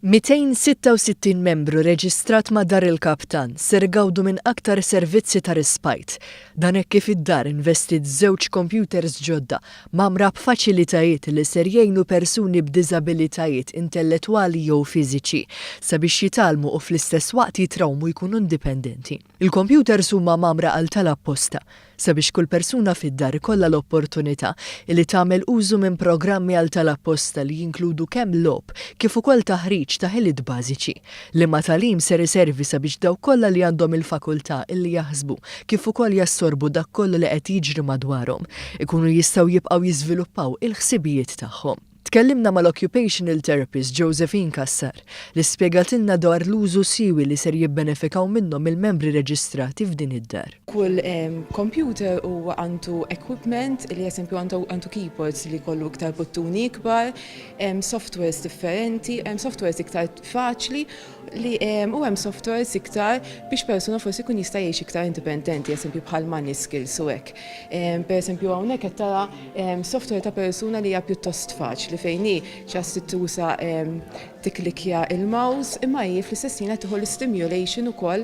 266 membru reġistrat ma' Dar il-Kaptan ser igawdu minn aktar servizzi ta' respite. Dan hekk kif id-dar investiet żewġ kompjuters ġodda mgħammra b'faċilitajiet li ser jgħinu persuni b'diżabilitajiet intellettwali jew fiżiċi sabiex jitgħallmu u fl-istess waqt jitrawmu jkunu indipendenti. Il-kompjuters huma mgħammra għal tal-apposta sabiex kull persuna fid-dar ikollha l-opportunità li tagħmel użu minn programmi għal tal-apposta li jinkludu kemm logħob kif ukoll taħriġ ta' ħiliet bażiċi. Liema tagħlim ser iservi sabiex dawk kollha li għandhom il-fakultà illi jaħsbu kif ukoll jassorbu dak kollu li qed jiġri madwarhom, ikunu jistgħu jibqgħu jiżviluppaw il-ħsibijiet tagħhom. Tkellimna mal-Occupational Therapist Josephine Cassar li spjegatilna dwar l-użu siewi li ser jibbenefikaw minnhom il-membri reġistrati f'din id-dar. Kull computer huwa għandu equipment li eżempju għandu keyboards li jkollu iktar buttuni ikbar, hemm softwares differenti, hemm softwares iktar faċli li u hemm softwares iktar biex persuna forsi jkun jista' jgħix iktar indipendenti, eżempju bħal money skills u hekk. Per eżempju hawnhekk qed tara software ta' persuna li hija pjuttost faċli fejn hi just tuża tikklikkja il-mouse imma hi fl-istess ħin qed tieħu l-istimulation ukoll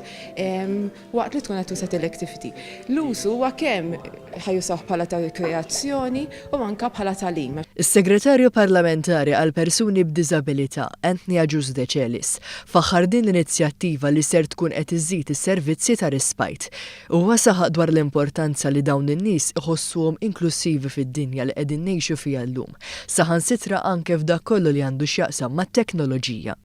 waqt li tkun qed tuża l-activity. L-użu huwa kemm ħa jużawh bħala ta' rikreazzjoni u anke bħala tagħlim. Is-Segretarju Parlamentari għall-Persuni b'Diżabilità, Anthony Agius Decelis, faħħar din l-inizjattiva li ser tkun qed iżżid is-servizzi ta' respite. Huwa saħaq dwar l-importanza li dawn in-nies iħossuhom inklussivi fid-dinja li qegħdin ngħixu fiha llum, saħansitra anke f'dak kollu li għandu x'jaqsam mat-teknoloġija.